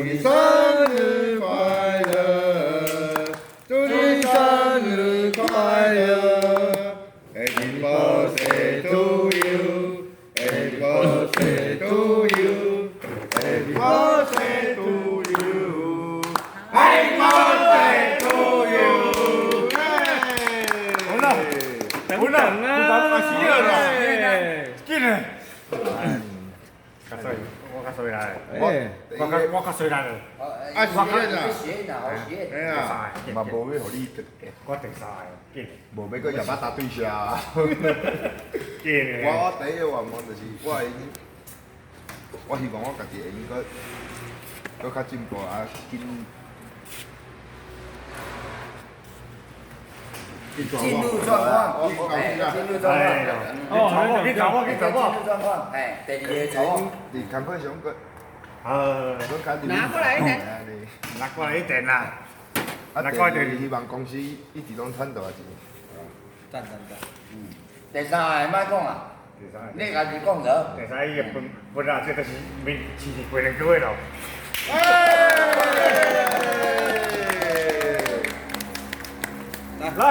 你生日快樂，祝你生日快樂，Happy birthday to you，Happy birthday to you，Happy birthday to you，Happy birthday to you。好啦，等等啊！緊嘞！較衰，我較衰啦，我較衰啦。啊，是啊，學哎呀，嘛無欲予你得，我第三个，緊，無欲閣入巴打對下。緊。我第一個願望就是我會用，我希望我家己會用閣閣較進步啊，緊。進入狀況，進入狀況。哦，你走我，你走我。進入狀況，哎，第二個走。佇工課上閣，拿過來一點。拿過來一點啦。啊，第二希望公司一直攏賺大錢。讚讚讚。第三个莫講啊，你家己講著。第三個分分啊，這就是面試過2個月咯。來。